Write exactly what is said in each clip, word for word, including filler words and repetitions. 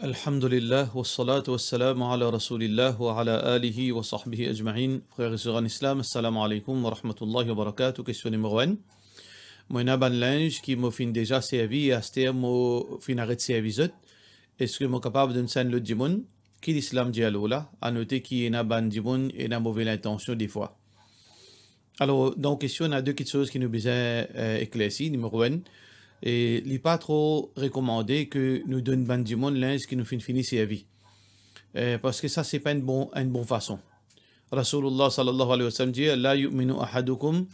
Alhamdulillah, wassalatu wassalamu ala Rasoulillah wa ala alihi wa sahbihi ajmain. Frer e ser an Islam, assalamu alaikum wa rahmatullahi wa barakatuh. Kestion nimero enn. Mo ena bann linz ki mo finn deza servi e aster mo finn aret servi zot. Eski mo kapav donn sa enn lot dimoun? Ki Lislam dir lor la? Anote ki ena bann dimoun ena move lintansion defwa. Alor, dan kestion, ena de kiksoz ki nou bizin, eh, eklersi. Nimero enn, e li pa tro rekomande ke nou donn bann dimoun linz ki nou finn fini servi. Eh, parski sa, se pa enn bon, enn bon fason. Rasoulillah sallallahu alayhi wa sallam dir, "La yu'minu ahadukum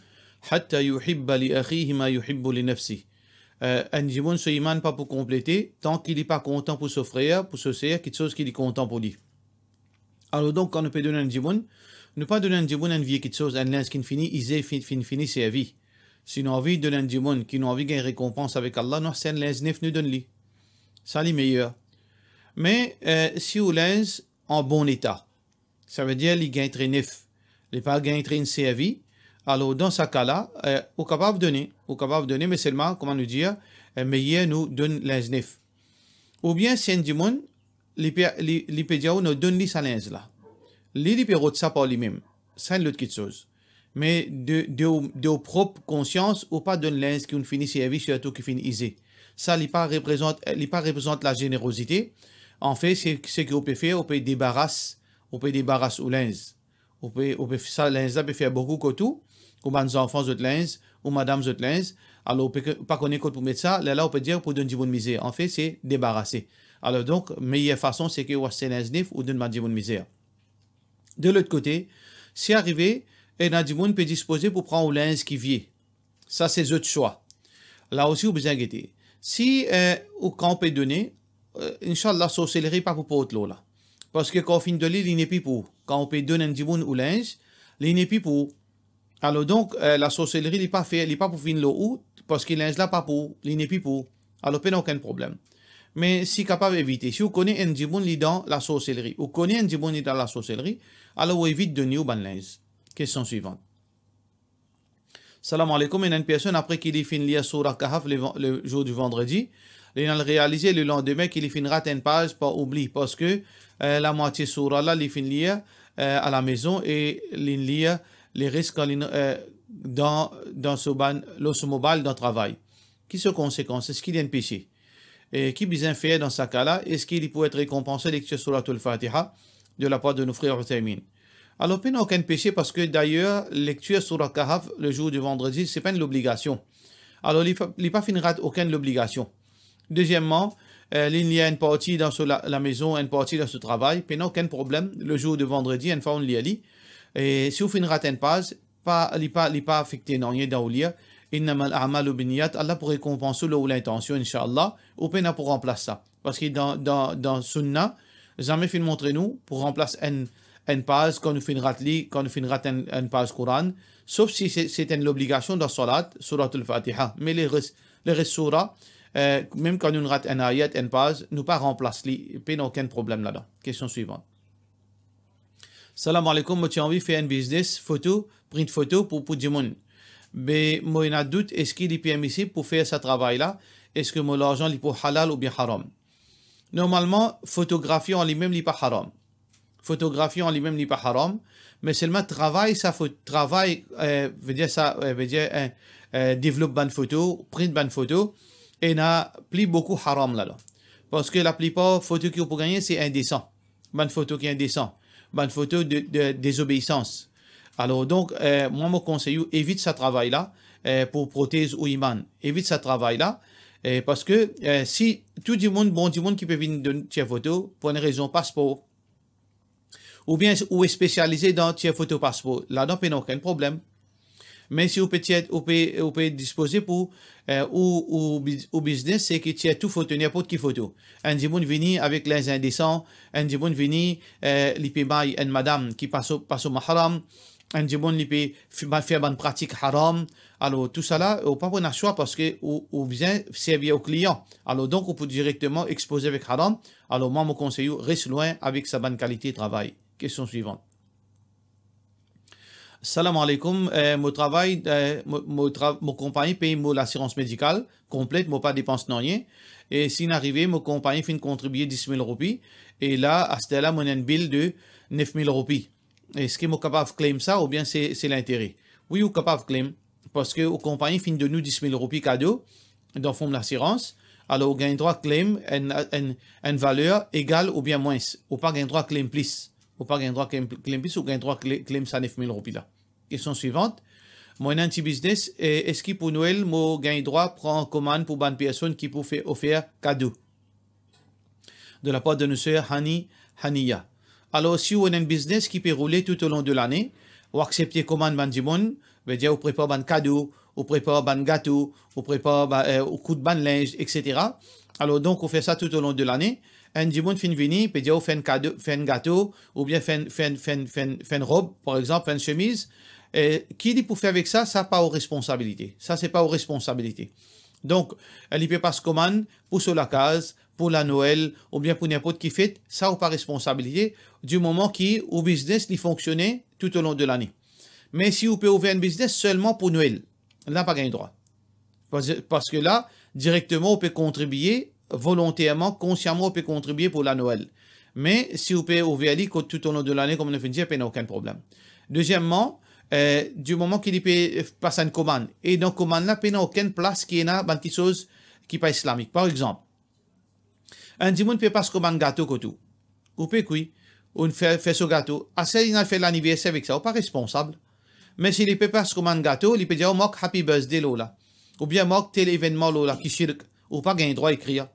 hatta yuhibba li akhihi ma yuhibbu li nafsihi." Eh, enn dimoun so iman pa pou konplete, tan ki li pa kontan pou so frer, pou so ser, kiksoz ki li kontan pou li. Alor donk, kan nou pe donn enn dimoun, nou pa donn enn dimoun enn vie kiksoz, enn linz ki finn fini ize, finn, finn fini servi. Si nou anvi donn enn dimoun ki nou anvi gagn rekonpans avek Allah, nou aste enn linz nef, nou donn li. Sa li meyer. Me, eh, si ou linz an bon eta, savedir li gagn tre nef, li pa gagn tre servi, alor dan sa ka la, eh, ou kapav done, ou kapav done, me selman, kouma nou dir, eh, meyer nou donn linz nef. Oubien si enn dimoun, li pe, li, li pe dir ou, "Non, donn li sa linz la." Li, li pe rod sa par limem. Sa enn lot kiksoz. Me de, de, de ou prop konsians, ou pa donn linz ki finn fini servi, sirtou ki finn ize. Sa, li pa reprezant, li pa reprezant lazenerozite. Anfet, se, seki ou pe fer, ou pe debaras, ou pe debaras ou linz. Ou pe, ou pe, sa linz la pe fer boukou kot ou, ou bann zanfan zot linz, ou madam zot linz, alor ou pe, pa kone kot pou met sa, lerla ou pe dir pou donn dimoun mizer. Anfet, se debarase. Alor donk, meyer fason, seki ou aste linz nef, ou donn bann dimoun mizer. De lot kote, si arive, ena dimoun pe dispoze pou pran ou linz ki vie. Sa se zot swa. La osi ou bizin gete. Si, eh, ou kan ou pe done, eh, inshallah, sorselri pa pou port lor la. Parski kan ou finn donn li, li nepli pou ou. Kan ou pe donn enn dimoun ou linz, li nepli pou ou. Alor donk, eh, lasorselri, li pa fer, li pa pou vinn lor ou, parski linz la pa pou ou, li nepli pou ou. Alor pena okenn problem. Me si kapav evite, si ou kone enn dimoun li dan lasorselri, ou kone enn dimoun li dan lasorselri, alor ou evit donn li ou bann linz. Kestion swivan. Salam aleykoum, ena enn personn apre ki li finn lir Soura Kahf le van-, le zour di vandredi, li al realize le landime ki li finn rat enn paz par oubli, parski, eh, lamwatie soura la li finn lir, eh, alamezon e li lir leres kan li, eh, dan, dan so bann, lor so mobile dan travay. Ki so konsekans? Eski li enn pese? E ki bizin fer dan sa ka la? Eski li pou et rekonpanse lektir Souratul Fatiha de lapar de nou frer Uthaymin? Alor, pena okenn pese, parski dayer, lektir Soura Kahf le zour di vandredi, se pa enn lobligasion. Alor, li pa, li pa finn rat okenn lobligasion. Dezieman, eh, li lir enn parti dan so la, lamezon, enn parti dan so travay, pena okenn problem, le zour di vandredi, enn fwa ou lir li. E si ou finn rat enn paz, pa, li pa, li pa afekte nanye dan ou lir, "Innamal a'malu binniyat", Allah pou rekonpans ou lor ou lintansion, inshallah, ou pena pou ranplas sa. Parski dan, dan, dan Sunna, zame finn montre nou pou ranplas enn, enn paz kan nou finn rat li, kan nou finn rat enn, enn paz Koran, sof si se, se enn lobligasion dan salat, Souratul Fatiha. Me leres, leres soura, eh, mem kan nou rat enn ayat, enn paz, nou pa ranplas li, pena okenn problem ladan. Kestion swivan. Salam aleykoum, mo ti anvi fer enn biznes foto, print foto pou, pou dimoun. Be mo ena dout, eski li permisib pou fer sa travay la? Eski mo larzan li pou halal oubien haram? Normalman, fotografi an limem li pa haram. Fotografi an limem li pa haram, me selman travay sa fo-, travay, eh, vedir sa, eh, vedir, eh, eh, devlop bann foto, print bann foto, ena pli boukou haram ladan. Parski laplipar foto ki ou pou gagne, se indesan. Bann foto ki indesan, bann foto de, de, dezobeisans. Alor donk, eh, mwa mo konsey ou evit sa travay la, eh, pou protez ou iman. Evit sa travay la, eh, parski, eh, si tou dimoun, bon dimoun ki pe vinn donn tir foto, pou enn rezon paspor, oubien ou spesialize dan tir foto paspor, ladan pena okenn problem. Me si ou pe tir, ou pe, ou pe dispoze pou, eh, ou, ou biz-, ou biznes, se ki tir tou foto, ninport ki foto. Enn dimoun vini avek linz indesan, enn dimoun vini, eh, li pe may enn madam ki pa so, pa so mahram, enn dimoun li pe f-, ba-, fer bann pratik haram. Alor, tousala, ou pa pou ena swa parski ou, ou bizin servi ou klian. Alor, donk, ou pou direkteman expoze avek haram. Alor, mwa, mo konsey ou, res lwin avek sa bann kalite travay. Kestion swivan. Salam aleykoum, eh, mo travay, eh, mo, mo tra-, mo konpagni pey mo lasirans medikal konplet, mo pa depans nanye. E si inn arive, mo konpagni finn kontribie dis mil roupi, e la, aster la, mo ena enn bil de nef mil roupi. Eski mo kapav claim sa oubien se, se lintere? Wi, ou kapav claim, parski ou konpagni finn donn ou dis mil roupi kado dan fom lasirans, alor ou gagn drwa claim enn, enn, enn valer egal oubien mwins. Ou pa gagn drwa claim plis. Ou pa gagn drwa claim, claim plis, ou gagn drwa cla-, claim sa nef mil roupi la. Kestion swivant. Mo ena enn ti biznes, e eski pou Nwel mo gagn drwa pran komann pou bann personn ki pou fer, ofer kado? De la part de nou ser Hani, Haniya. Alor, si ou ena enn biznes ki pe roule toutolong de lane, ou aksepte komann bann dimoun, vedir ou prepar bann kado, ou prepar bann gato, ou prepar ba-, eh, ou koud bann linz, et cetera. Alor, donk, ou fer sa toutolong de lane. Enn dimoun finn vini, pe dir ou fer enn kado, fer enn gato, oubien fer enn, fer enn, fer enn, fer enn, fer enn rob, par exanp, fer enn semiz. Eh, ki li pou fer avek sa, sa pa ou responsabilite. Sa, se pa ou responsabilite. Donk, eh, li pe pas komann pou so lakaz, pou Lanwel, oubien pou ninport ki fet, sa ou pa responsabilite, di moman ki ou biznes li fonksione toutolong de lane. Me si ou pe ouver enn biznes selman pou Nwel, la pa gagn drwa. Parski, parski la, direkteman, ou pe kontribie volonterman, konsiaman, ou pe kontribie pou Lanwel. Me si ou pe ouver li kot toutolong de lane, kouma nou finn dir, pena okenn problem. Dezieman, eh, di moman ki li pe pas enn komann, e dan komann la, pena okenn plas ki ena bann kiksoz ki pa islamik. Par exanp, enn dimoun pe pas komann gato kot ou. Ou pe kwi, ou fer, fer so gato. Aster li inn al fer laniverser avek sa, ou pa responsab. Me si li pe pas komann gato, li pe dir ou mark happy birthday lor la. Oubien mark tel evennman lor la, ki shirk, ou pa gagn drwa ekrir.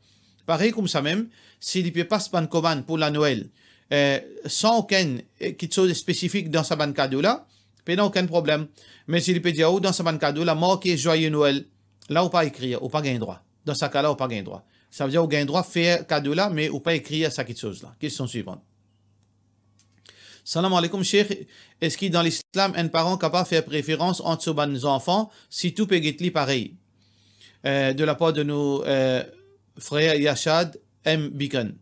Parey koumsa mem, si li pe pas bann komann pou Lanwel, eh, san okenn, eh, kiksoz spesifik dan sa bann kado la, pena okenn problem. Me si li pe dir ou dan sa bann kado la, marke Joyeux Noël, la ou pa ekrir, ou pa gagn drwa. Dan sa ka la, ou pa gagn drwa. Savedir ou gagn drwa fer kado la, me ou pa ekrir sa kiksoz la. Kestion swivant. Salam aleykoum, Sheikh. Eski dan Lislam, enn paran kapav fer preferans ant so bann zanfan, si tou pe get li parey? Eh, de la part de nou, eh, frer Yashad M Beacon.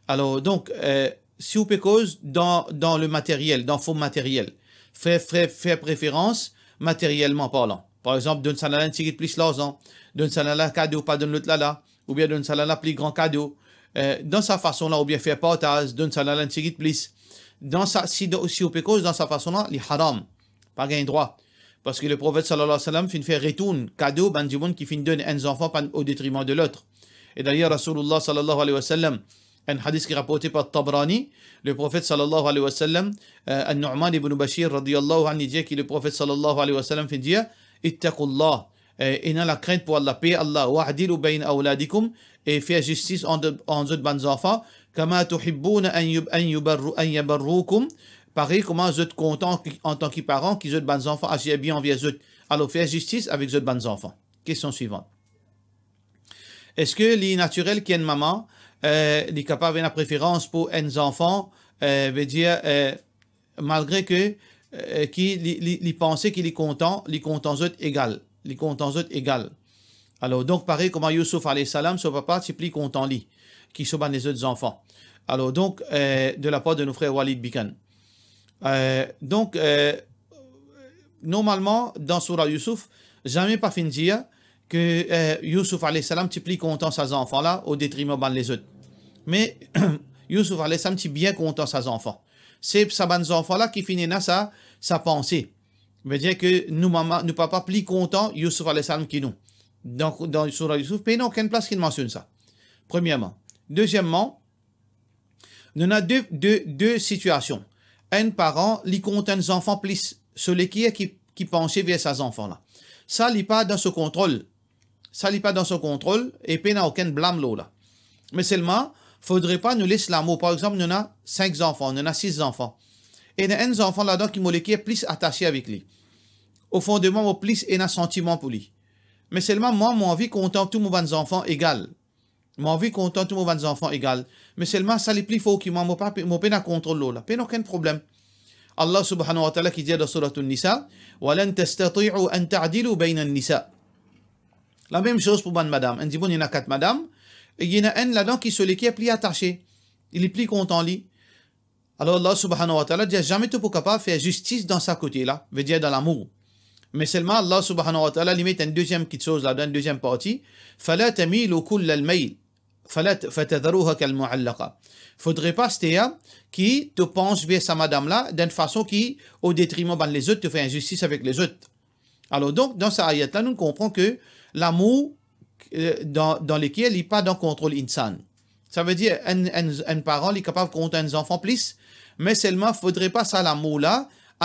Alor, donk, eh, si ou pe koz dan, dan le materyel, dan fom materyel, fer, fer, fer preferans materyelman parlan. Par exanp, donn sannla enn tigit plis larzan, donn sannla kado, pa donn lot la la, oubien donn sannla pli gran kado. Eh, dan sa fason la, oubien fer partaz, donn sannla enn tigit plis. Dan sa, si, si ou pe koz dan sa fason la, li haram. Pa gagn drwa. Parski Leprofet sallallahu alayhi wa sallam finn fer retourn kado bann dimoun ki finn donn enn zanfan pa, au détriment de l'autre. E dayer, Rasoulullah sallallahu alayhi wa sallam, enn hadis ki raporte par Tabrani, Leprofet sallallahu alayhi wa sallam, eh, An-Nu'man ibn Bashir radiyallahu anhu dir ki Leprofet sallallahu alayhi wa sallam finn dir, "Ittaqullah", eh, ena lakrint pou Allah, per Allah, "wa'dilu bayna awladikum", e fer zistis ant, ant zot bann zanfan, "kama tuhibbuna an yub-, an yubarru-, an yabarrukum", parey kouma zot kontan ki, antan ki paran, ki zot bann zanfan azir bien anver zot. Alor, fer zistis avek zot bann zanfan. Kestion swivant. Eski li natirel ki enn mama, eh, li kapav ena preferans pou enn zanfan, eh, vedir, eh, malgre ke, eh, ki li, li, li panse ki li kontan, li kontan zot egal. Li kontan zot egal. Alor, donk, parey kouma Youssouf alayhi salam, so papa ti pli kontan li ki so bann lezot zanfan. Alor, donk, eh, de la part de nou frer Walid Bikan. Eh, donk, eh, normalman, dan Soura Youssouf, zame pa finn dir ke, eh, Youssouf alayhi salam ti pli kontan sa zanfan la au détriment bann lezot. Me Youssouf alayhi salam ti bien kontan sa zanfan. Se sa bann zanfan la ki finn ena sa, sa panse. Vedir ke nou mama, nou papa pli kontan Youssouf alayhi salam ki nou. Donk, dan Soura Youssouf, pena okenn plas ki mansionn sa. Premierman. Dezieman, nou ena de, de, de sitiasion. Enn paran, li kontan enn zanfan plis, so leker ki, ki panse ver sa zanfan la. Sa, li pa dan so kontrol. Sa, li pa dan so kontrol e pena okenn blam lor la. Me selman, fodre pa nou les lamour. Par exanp, nou ena sink zanfan, nou ena sis zanfan. Ena enn zanfan ladan ki mo leker plis atase avek li. Au fond de moi, mo plis ena santiman pou li. Me selman, mwa, mo anvi kontan tou mo bann zanfan egal. Mo anvi kontan tou mo bann zanfan egal. Me selman, sa li pli for ki mwa, mo pa pe, mo pena kontrol lor la. Pena okenn problem. Allah subhanahu wa ta'ala ki dir dan Souratoun Nisa, "Wa lan tastati'u an ta'dilu bayna an-nisa." Lamem soz pou bann madam. Enn dimoun, li ena kat madam, e li ena enn ladan ki so leker pli atase. Li pli kontan li. Alor, Allah subhanahu wa ta'ala dir, zame to pou kapav fer zistis dan sa kote la, vedir dan lamour. Me selman, Allah subhanahu wa ta'ala, li met enn deziem kiksoz la, dan enn deziem parti, "Fala tamilu kullal mayl, fala t-, fatadharuha kal mu'allaqa." Fodre pa, aster la, ki to pans ver sa madam la, dan enn fason ki, o detriman bann lezot, to fer inzistis avek lezot. Alor donk, dan sa ayat la, nou konpran ke lamour, eh, dan, dan leker li pa dan kontrol insan. Savedir, enn, enn, enn paran, li kapav kontan enn zanfan plis, me selman, fodre pa sa lamour la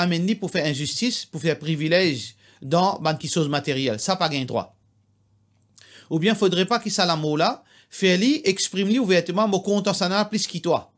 amenn li pou fer inzistis, pou fer privilez dan bann kiksoz materyel. Sa pa gagn drwa. Oubien fodre pa ki sa lamour la, fer li exprim li ouverteman, "Mo kontan sa la plis ki twa."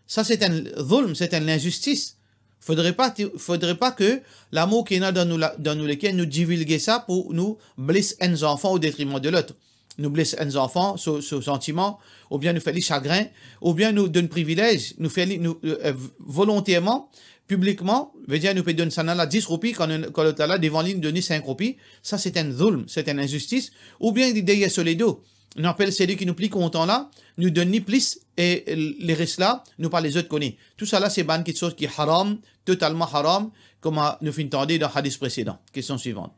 Sa se enn zulm, se enn linzistis. Fodre pa ti, fodre pa ke lamour ki ena dan nou la, dan nou leker, nou divilge sa pou nou bles enn zanfan o detriman de lot. Nou bles enn zanfan, so, so santiman, oubien nou fer li sagrin, oubien nou donn privilez, nou fer li, nou, eh, volonterman, piblikman, vedir nou pe donn sa la dis roupi, kan nou, kan lot la, devan li, nou donn li sink roupi, sa se enn zulm, se enn inzistis, oubien li deryer so ledo. Nou apel seli ki nou pli kontan la, nou donn li plis, e leres la, nou pa lezot kone. Tou sa la, se bann kiksoz ki haram, totalman haram, kouma nou finn tande dan hadis presedan. Kestion swivan.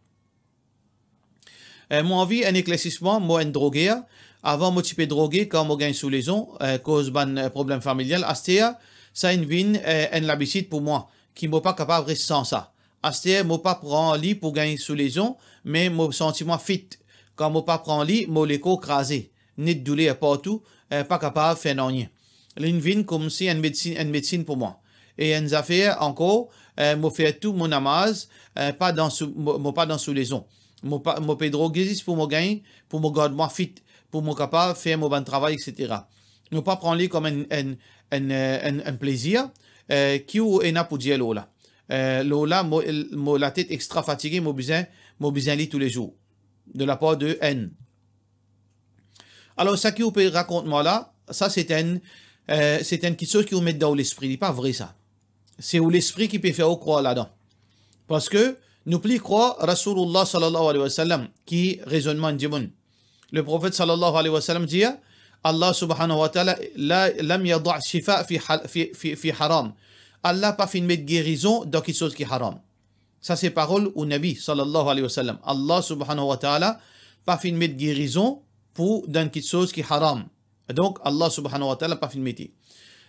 Eh, mo anvi enn eklersisman, mo enn droger. Avan mo ti pe droge kan mo gagn soulezon, eh, koz bann, eh, problem familial. Aster la, sa inn vinn, eh, enn labitid pou mwa, ki mo pa kapav res san sa. Aster mo pa pran li pou gagn soulezon, me mo santi mwa fit. Kan mo pa pran li, mo lekor kraze, net douler partou, eh, pa kapav fer nanye. Li inn vinn koumsi enn medsinn, enn medsinn pou mwa. E enn zafer ankor, eh, mo fer tou mo namaz, eh, pa dan sou, mo, mo pa dan soulezon. Mo pa, mo pe droge zis pou mo gagn, pou mo gard mwa fit, pou mo kapav fer mo bann travay, et cetera. Mo pa pran li kom enn, enn, enn, eh, enn, enn plezir, eh, ki ou ena pou dir lor la. Eh, lor la, mo, mo latet extra fatige, mo bizin, mo bizin li toulezour. De lapar de enn. Alor, sa ki ou pe rakont mwa la, sa se enn, eh, se enn kiksoz ki ou met dan ou lespri, li pa vre sa. Se ou lespri ki pe fer ou krwar ladan. Parski nou pli krwar Rasoulullah sallallahu alayhi wa sallam ki rezonnman enn dimoun. Le Profet sallallahu alayhi wa sallam dir, Allah subhanahu wa ta'ala, la, lam yada shifa fi hal-, fi, fi, fi haram. Allah pa finn met gerizon dan kiksoz ki haram. Sa se parol ou Nabi, sallallahu alayhi wa sallam. Allah subhanahu wa ta'ala pa finn met gerizon pou dan kiksoz ki haram. Donk, Allah subhanahu wa ta'ala pa finn mete.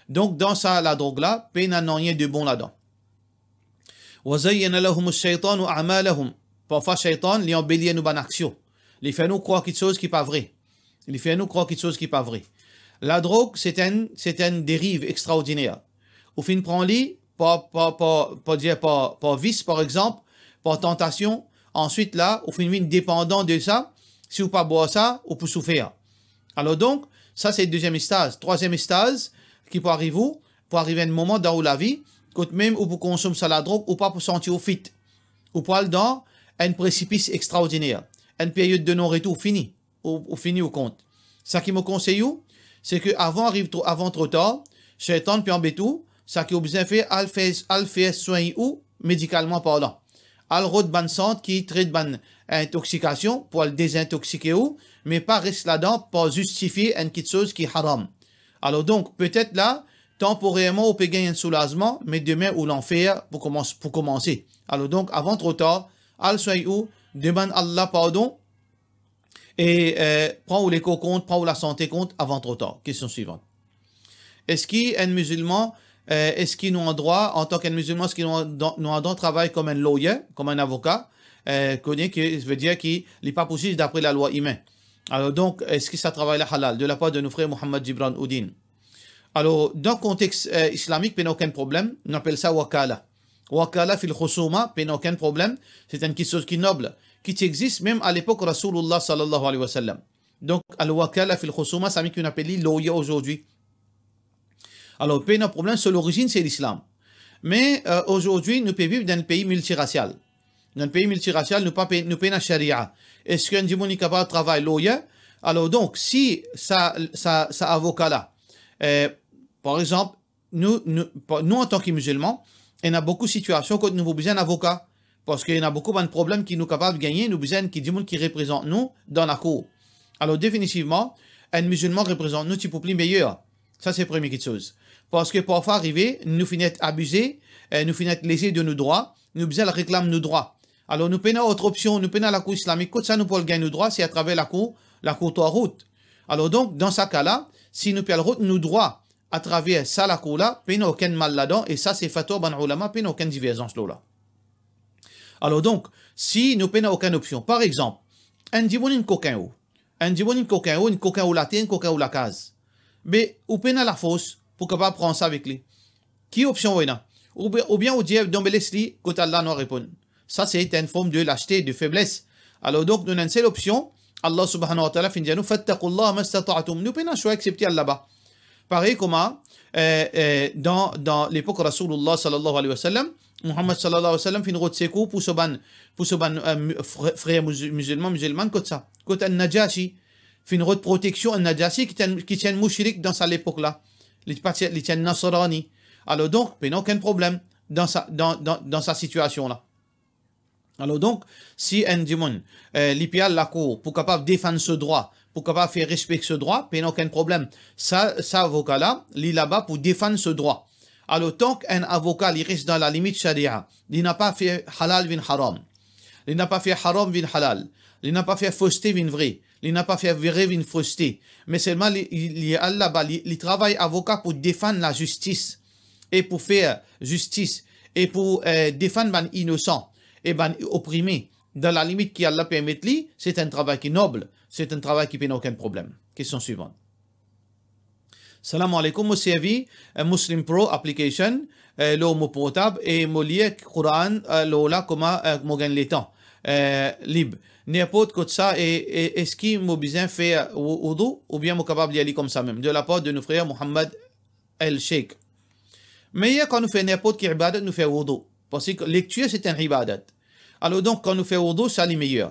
Donk, dan sa ladrog la, pena nanye de bon ladan. Wa zayyana lahumu shaytanu a'malahum. Parfwa, shaytan, li anbelir nou bann aksion. Li fer nou krwar kiksoz ki pa vre. Li fer nou krwar kiksoz ki pa vre. Ladrog, se enn, se enn deriv extraordiner. Ou finn pran li par, par, par, par dir, par, par vis, par exanp, par tantasion, answit la, ou finn vinn depandan de sa, si ou pa bwar sa, ou pou soufer. Alor donk, sa se deziem staz. Trwaziem staz ki pou ariv ou, pou ariv enn moman dan ou lavi, kot mem ou pou konsom sa ladrog, ou pa pou santi ou fit. Ou pou al dan enn presipis extraordiner, enn period de non-retour, fini. Ou, ou fini ou kont. Sa ki mo konsey ou, se ke avan ariv tro, avan tro tar, shaytan pe anbet ou, sa ki ou bizin fer, al fer, al fer swegn ou medikalman parlan. Al rod bann sant ki tret bann intoxikasion pou al dezintoxike ou, me pa res ladan par zistifie enn kiksoz ki haram. Alor donk, petet la, tanporerman ou pe gagn enn soulazman, me demin ou lanfer pou koumans-, pou koumanse. Alor donk, avan tro tar, al swegn ou, demann Allah pardon, e, eh, pran ou lekor kont, pran ou lasante kont avan tro tar. Kestion swivan. Eski enn mizilman, eh, eski nou andrwa, antan ki enn mizilman, eski nou an-, nou andrwa travay kom enn lawyer, kom enn avoka, eh, kone ki, vedir ki li pa pou ziz dapre lalwa imin? Alor donk, eski sa travay la halal? De lapar de nou frer Mohammad Gibran Oudin. Alor, dan kontex, eh, islamik, pena okenn problem, nou apel sa wakala. Wakala fil khusuma, pena okenn problem, se enn kiksoz ki nob, ki ti exzis mem a lepok Rasoulullah sallallahu alayhi wa sallam. Donk, al wakala fil khusuma, sami ki nou apel li lawyer azordi. Alor, pena problem, so lorizinn se Lislam. Me, eh, azordi, nou pe viv dan enn pei miltirasial. Dan enn pei miltirasial, nou pa pe, nou pena sharia. Eski enn dimoun li kapav travay lawyer? Alor donk, si sa, sa, sa avoka la, eh, par exanp, nou, nou, pa, nou antan ki mizilman, ena boukou sitiasion kot nou pou bizin enn avoka, parski ena boukou bann problem ki nou kapav gagne, nou bizin ki dimoun ki reprezant nou dan lakour. Alor, definitivman, enn mizilman reprezant nou ti pou pli meyer. Sa se premie kiksoz. Parski parfwa arive, nou finn et abize, eh, nou finn et leze de nou drwa, nou bizin al reklam nou drwa. Alor, nou pena lot opsion, nou pena lakour islamik. Kot sa nou pou al gagn nou drwa? Se atraver lakour, lakour twarout. Alor donk, dan sa ka la, si nou pe al rod nou drwa atraver sa lakour la, pena okenn mal ladan, e sa se fatwa bann oulama, pena okenn diverzans lor la. Alor donk, si nou pena okenn opsion, par exanp, enn dimoun inn kokin ou, enn dimoun inn kokin ou, inn kokin ou later, inn kokin ou lakaz, be ou pena lafors pou kapav pran sa avek li. Ki opsion ou ena? Oubien, oubien ou dir, "Donn mo les li, kot Allah nou a reponn." Sa se enn form de laste, de febles. Alor donk, nou ena enn sel opsion, Allah subhanahu wa ta'ala finn dir nou, "Fattaqullaha mastata'tum." Nou pena swa exsepte al laba. Parey kouma, eh, eh, dan, dan lepok Rasoulillah sallallahu alayhi wa sallam, Muhammad sallallahu alayhi wa sallam finn rod sekour pou so bann, pou so bann, eh, mu-, fre-, frer muzu-, mizilman, mizilmann, kot sa? Kot An-Najashi. Finn rod proteksion An-Najashi ki ti enn, ki ti enn moushrik dan sa lepok la. Li pa ti, li ti enn Nasrani. Alor donk, pena okenn problem dan sa, dan, dan, dan sa sitiasion la. Alor donk, si enn dimoun, eh, li pe al lakour pou kapav defann so drwa, pou kapav fer respekte so drwa, pena okenn problem. Sa, sa avoka la, li laba pou defann so drwa. Alor, tank enn avoka, li res dan lalimit sharia, li napa fer halal vinn haram, li napa fer haram vinn halal, li napa fer foste vinn vre, li napa fer vre vinn foste, me selman li, li, li al laba, li, li travay avoka pou defann lazistis, e pou fer zistis, e pou, eh, defann bann inosan e bann oprime, dan lalimit ki Allah permet li, se enn travay ki nob, se enn travay ki pena okenn problem. Kestion swivan. Salam aleykoum, mo servi, eh, Muslim Pro application, eh, lor mo portab e mo lir Quran, eh, lor la kouma, eh, mo gagn letan, eh, lib. Ninport kot sa, e, e eski mo bizin fer wou-, woudou, oubien mo kapav lir li koumsa mem? De lapar de nou frer Mohammad El Sheikh. Meyer kan nou fer ninport ki ibadat, nou fer woudou. Parski lektir se enn ibadat. Alor donk, kan nou fer woudou, sa li meyer.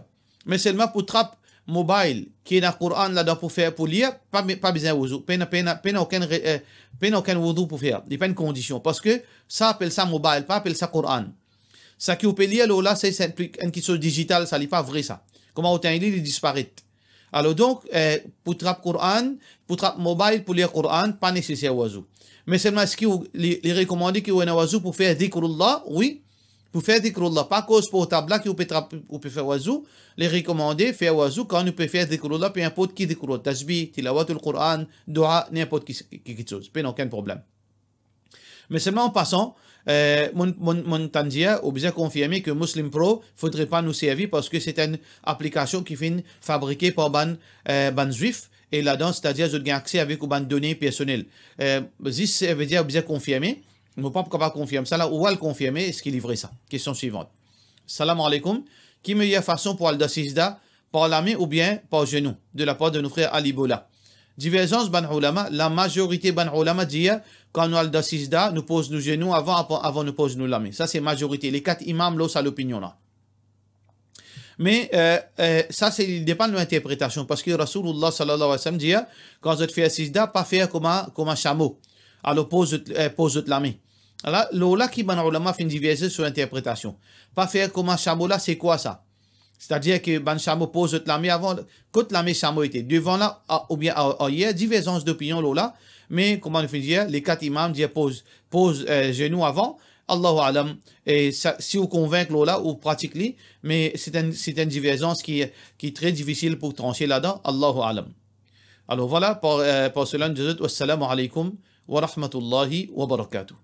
Me selman pou trap mobile ki ena Quran ladan pou fer, pou lir, pa, pa bizin woudou. Pena, pena, pena okenn re-, eh, pena okenn woudou pou fer. Li pa enn kondision. Parski sa apel sa mobile, pa apel sa Quran. Saki ou pe lir lor la, se, se enn pli, enn kiksoz dizital, sa li pa vre sa. Kouma ou tann li, li disparet. Alor donk, eh, pou trap Quran, pou trap mobile, pou lir Quran, pa neseser wazou. Me selman, eski ou, li, li rekomande ki ou ena wazou pou fer zikrullah? Wi. Pou fer zikrullah, pa koz portab la ki ou pe trap, ou pe fer wazou, li rekomande fer wazou kan ou pe fer zikrullah, pe inport ki zikrullah, tasbih, tilawatul Quran, dua, ninport ki, ki, kiksoz. Pena okenn problem. Me selman an pasan, eh, mo, mo, mo tann dir, ou bizin konfirme ki Muslim Pro, fodre pa nou servi parski se enn aplikasion ki finn fabrike par bann, eh, bann Zwif, e ladan, setadir zot gagn akse avek ou bann done personel. Eh, zis, eh, vedir ou bizin konfirme, mo pa pou kapav konfirm sa la, ou al konfirme eski li vre sa. Kestion swivan. Salam aleykoum, ki meyer fason pou al dan sizda, par lame oubien par zenou, de lapar de nou frer Ali Bola. Diverzans bann oulama, lamazorite bann oulama dir, kan nou al dan sizda, nou poz nou zenou avan, avan, avan nou poz nou lame. Sa se mazorite, le kat imam lor sa lopinion la. Me, eh, eh, sa se, li depann lor interpretasion, parski Rasoulillah sallallahu alayhi wa sallam dir, kan zot fer sizda, pa fer kouma, kouma samo. Alor poz zot, eh, poz zot lame. Ala, lor la ki bann oulama finn diverze so interpretasion. Pa fer kouma samo la, se kwa sa? Setadir ki bann samo poz zot lame avan, kot lame samo ete? Devan la, a, oubien a, aryer, diverzans dopinion lor la, me kouma nou finn dir, le kat imam dir poz, poz, eh, zenou avan, Allahu alam, e sa, si ou konvink lor la, ou pratik li, me se enn, se enn diverzans ki, ki tre difisil pou transe ladan, Allahu alam. Alor vwala, par, eh, par sela, nou dir zot, wassalamu aleykoum wa rahmatullahi wa barakatuh.